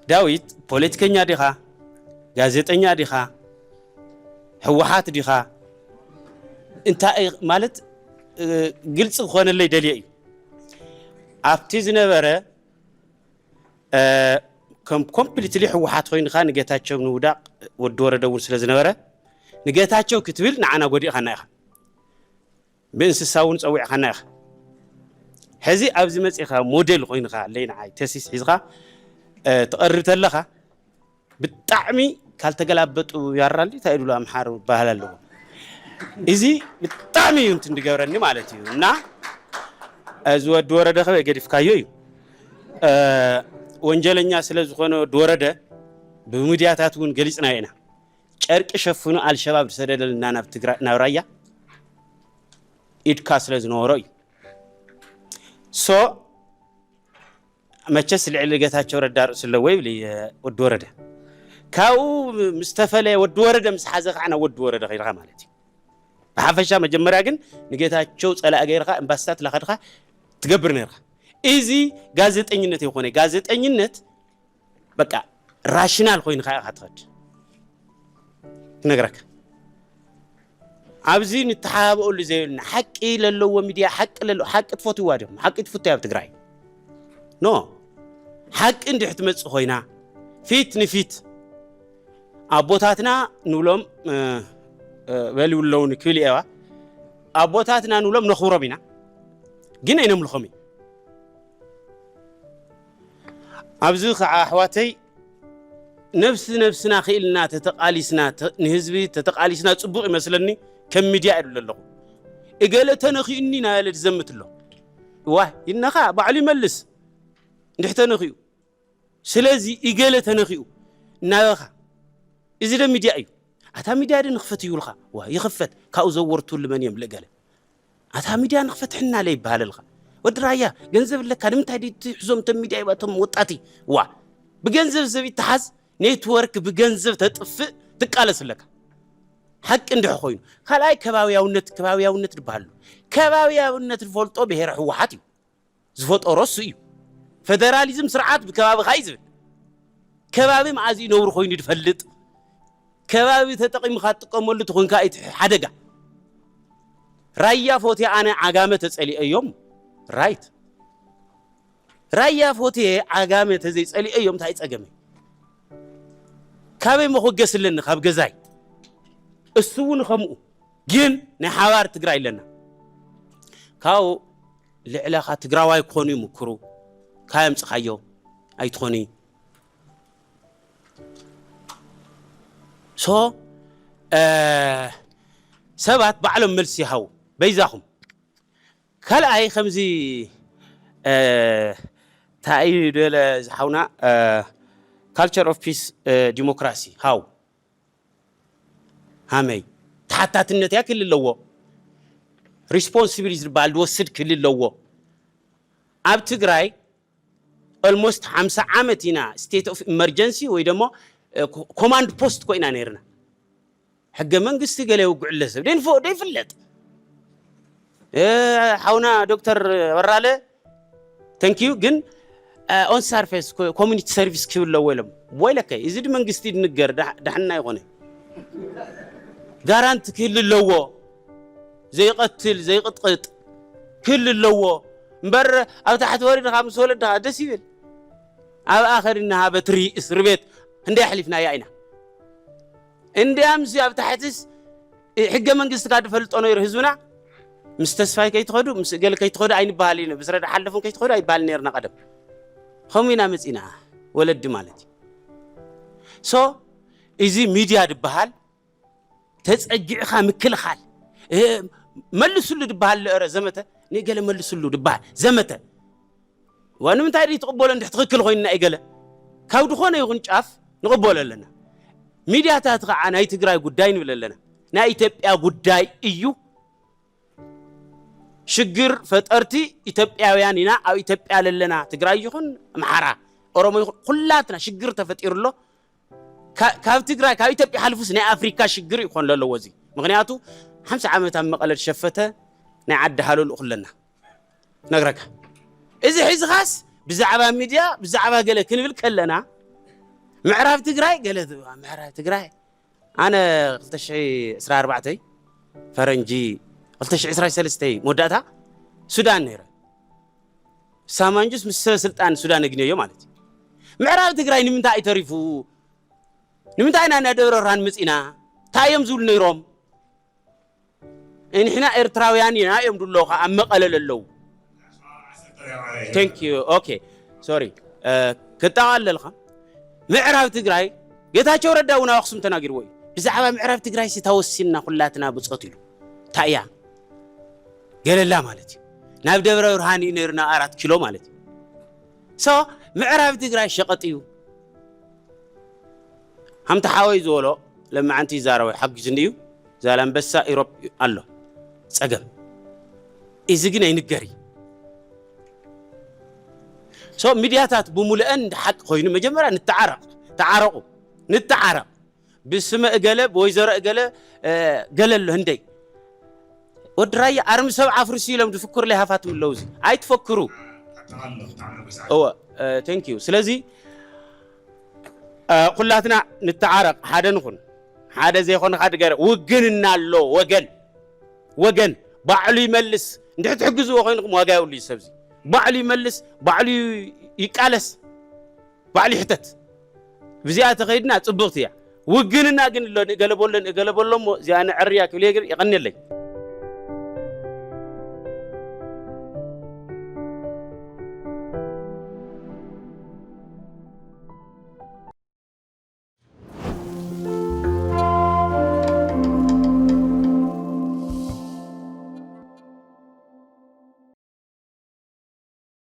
ዳዊት፣ ፖለቲከኛ ዲኻ? ጋዜጠኛ ዲኻ? ህወሓት ዲኻ? እንታይ ማለት ግልፂ ክኾነለይ ደልየ እዩ። ኣብቲ ዝነበረ ኮምፕሊትሊ ህወሓት ኮይንካ ንጌታቸው ንውዳቕ ወዲ ወረደ እውን ስለ ዝነበረ፣ ንጌታቸው ክትብል ንዓና ጎዲእኻና ኢኻ፣ ብእንስሳ እውን ፀዊዕኻና ኢኻ። ሕዚ ኣብዚ መፂኻ ሞዴል ኮይንካ ኣለይ ንዓይ ተሲስ ሒዝካ ትቐርብ ተለኻ ብጣዕሚ ካልተገላበጡ ያራል እንታይ ይብሉ ኣምሓሩ ባህል ኣለዎ። እዚ ብጣዕሚ እዩ እንትን ዝገብረኒ ማለት እዩ። እና እዚ ወዲ ወረደ ከበ ገዲፍካዮ እዩ። ወንጀለኛ ስለ ዝኾነ ወዲ ወረደ ብሚድያታት እውን ገሊፅናዮ ኢና። ጨርቂ ሸፍኑ ኣልሸባብ ዝሰደደልና ናብ ትግራይ ናብ ራያ ኢድካ ስለ ዝነበሮ እዩ። ሶ መቸስ ልዕሊ ጌታቸው ረዳ ርእሲ ኣለዎ ይብል ወዲ ወረደ። ካብኡ ምስ ተፈለየ ወዲ ወረደ ምስ ሓዘ ከዓ ናብ ወዲ ወረደ ከይድካ ማለት እዩ። ብሓፈሻ መጀመርያ ግን ንጌታቸው ፀላኢ ገይርካ ኤምባሲታት ላኸድካ ትገብር ነርካ። እዚ ጋዜጠኝነት የኮነ። ጋዜጠኝነት በቃ ራሽናል ኮይንካ ኢኻ ትኸድ። ክነግረካ ኣብዚ ንተሓባበኣሉ ዘይብልና ሓቂ ለለዎ ሚድያ ሓቂ ለለዎ ሓቂ ትፈትዋ ዲኹም? ሓቂ ትፍቱ ኣብ ትግራይ ኖ ሓቂ እንድሕ ትመፅእ ኮይና ፊት ንፊት ኣቦታትና ንብሎም በልውለውን ክብል እየዋ ኣቦታትና ንብሎም ነኽብሮም ኢና ግን ኣይነምልኾም እዩ። ኣብዚ ከዓ ኣሕዋተይ ነብሲ ነብስና ክኢልና ተተቃሊስና ንህዝቢ ተተቃሊስና ፅቡቅ ይመስለኒ። ከም ሚድያ እየ ኣለኹ እገለ ተነኪኡኒ ናበለ ዝዘምት ኣሎ። ዋ ይነኻ ባዕሉ ይመልስ እንድሕ ተነኪኡ። ስለዚ እገለ ተነኪኡ እናበኻ እዚ ደ ሚድያ እዩ። ኣታ ሚድያ ደ ንክፈት ይብልካ ዋ ይኽፈት ካብኡ ዘወርትሉ መን እዮም ልእገለ ኣታ ሚድያ ንክፈትሕና ለይ ይበሃለልካ። ወዲ ራያ ገንዘብ ኣለካ ንምንታይ ድዩ ትሕዞም እቶም ሚድያ ይባቶም ወጣቲ ዋ ብገንዘብ ሰብ ይተሓዝ። ኔትወርክ ብገንዘብ ተጥፍእ ትቃለስ ኣለካ። ሓቂ እንድሕ ኮይኑ ካልኣይ ከባብያውነት ከባብያውነት ዝበሃሉ ከባብያውነት ዝፈልጦ ብሄረ ህወሓት እዩ። ዝፈጠሮ እሱ እዩ። ፌደራሊዝም ስርዓት ብከባቢ ካይ ዝብል ከባቢ መዓዝ እዩ ነውሪ ኮይኑ ዝፈልጥ? ከባቢ ተጠቂምካ ትጥቀመሉ ትኾንካ እቲ ሓደጋ። ራያ ፎቴ ኣነ ዓጋመ ተጸሊአዮም ራይት ራያ ፎቴ ዓጋመ ተዘይጸሊአዮም እንታይ ጸገመ? ካበይ መኮገስ ኣለኒ ካብ ገዛይ እሱ እውን ከምኡ ግን ናይ ሓባር ትግራይ ኣለና። ካብኡ ልዕለኻ ትግራዋይ ክኾኑ ይምክሩ ካየምፅኻዮ ኣይትኾኑ። ሶ ሰባት ባዕሎም መልሲ ይሃቡ በይዛኹም። ካልኣይ ከምዚ እንታይ እዩ ደለ ዝሓውና ካልቸር ኦፍ ፒስ ዲሞክራሲ ሃው ሃመይ ተሓታትነት እያ ክል ኣለዎ። ሪስፖንሲቢሊቲ ዝበሃል ዝወስድ ክል ኣለዎ። ኣብ ትግራይ ኦልሞስት ሓምሳ ዓመት ኢና ስቴት ኦፍ ኢመርጀንሲ ወይ ደሞ ኮማንድ ፖስት ኮይና ነይርና። ሕገ መንግስቲ ገለ የውግዕለ ሰብ ደይንፎ ደይፍለጥ ሓውና ዶክተር በራለ ተንኪዩ ግን ኦን ሳርፌስ ኮሚኒቲ ሰርቪስ ክብል ኣለዎ ኢሎም ወይለከይ እዚ መንግስቲ ድንገር ዳሕና ይኮነ ጋራንቲ ክህል ኣለዎ። ዘይቀትል ዘይቅጥቅጥ ክህል ኣለዎ። እምበር ኣብ ታሕቲ ወሪድካ ምስ ወለድካ ደስ ይብል። ኣብኣ ከድና በትሪ እስር ቤት እንደ ኣሕሊፍናያ ኢና። እንዲያምሲ ኣብ ታሕትስ ሕገ መንግስቲ ካ ድፈልጦ ነይሩ ህዝብና ምስ ተስፋይ ከይትኸዱ ምስ እገል ከይትኸዱ ኣይንበሃል ኢና ብስረዳ ሓለፉን ከይትኸዱ ኣይበሃል ነርና ቀደም። ከምኡ ኢና መፂና ወለዲ ማለት እዩ። ሶ እዚ ሚድያ ድበሃል ተፀጊዕኻ ምክልኻል መልስሉ ድበሃል ለእረ ዘመተ ንገለ መልስሉ ድበሃል ዘመተ ዋ ንምንታይ ድዩ ትቕበሎ እንድሕ ትኽክል ኮይንና እዩ ገለ ካብ ድኾነ ይኹን ጫፍ ንቕበሎ ኣለና። ሚድያታት ከዓ ናይ ትግራይ ጉዳይ ንብል ኣለና። ናይ ኢትዮጵያ ጉዳይ እዩ። ሽግር ፈጠርቲ ኢትዮጵያውያን ኢና። ኣብ ኢትዮጵያ ለለና ትግራይ ይኹን ኣምሓራ ኦሮሞ ይኹን ኩላትና ሽግር ተፈጢሩ ኣሎ። ካብ ትግራይ ካብ ኢትዮጵያ ሓልፉስ ናይ ኣፍሪካ ሽግር ይኮን ለለዎ እዚ ምክንያቱ ሓምሳ ዓመት ኣብ መቐለ ዝሸፈተ ናይ ዓዲ ሃለሉ ኩለና ነግረካ እዚ ሒዝኻስ ብዛዕባ ሚድያ ብዛዕባ ገለ ክንብል ከለና ምዕራብ ትግራይ ገለ ምዕራብ ትግራይ ኣነ ክልተ ሽሕን ዕስራን ኣርባዕተን ፈረንጂ ክልተ ሽሕን ዕስራን ሰለስተን መወዳእታ ሱዳን ነይረ። ሳማንጁስ ምስ ሰበ ስልጣን ሱዳን እግንየዮ ማለት እዩ። ምዕራብ ትግራይ ንምንታይ እዩ ተሪፉ? ንምንታይ ኢና ናብ ደብረ ብርሃን መፂና? እንታይ እዮም ዝብሉ ነይሮም? ንሕና ኤርትራውያን ኢና እዮም ድሎ ኣብ መቐለ ለለዉ። Thank you. Okay. Sorry. ክጠቓለልካ ምዕራብ ትግራይ ጌታቸው ረዳ እውን ኣብ ኣክሱም ተናጊርዎ እዩ። ብዛዕባ ምዕራብ ትግራይ ሲ ተወሲንና ኩላትና ብፆት ኢሉ እንታይ እያ ገለላ ማለት እዩ። ናብ ደብረ ብርሃን እዩ ነይሩ ናብ ኣራት ኪሎ ማለት እዩ። ሶ ምዕራብ ትግራይ ሸቐጥ እዩ። ሃምታ ሓወይ ዝበሎ ለማዓንቲ ይዛረቡ ሓጊዙኒ እዩ። ዛላምበሳ ኢሮፕ ኣሎ ፀገም። እዚ ግን ኣይንገር እዩ። ሶ ሚድያታት ብምሉአን እንደ ሓቂ ኮይኑ መጀመርያ ንተዓረቕ ተዓረቑ ንተዓረቕ ብስመ እገለ ብወይዘሮ እገለ ገለ ኣሎ ህንደይ ወዲ ራያ ኣርሚ ሰብ ዓፍርሲ ኢሎም ዝፍክሩለይ ሃፋትም ኣለዉ እዚ ኣይትፈክሩ። እወ። Thank you። ስለዚ ኩላትና ንተዓረቕ ሓደ ንኹን። ሓደ ዘይኮነ ካድገረ ውግንና ኣሎ። ወገን ወገን ባዕሉ ይመልስ። እንድሕር ትሕግዝዎ ኮይንኩም ዋጋ የብሉ እዩ ሰብዚ። ባዕሉ ይመልስ። ባዕሉ ይቃለስ። ባዕሉ ይሕተት። ብዚኣ ተኸይድና ፅብቕቲ እያ። ውግንና ግን ኣሎ ንእገለ በሎ ንእገለ በሎ እሞ እዚኣ ንዕርያ ክብል እየ ግን የቐንየለይ።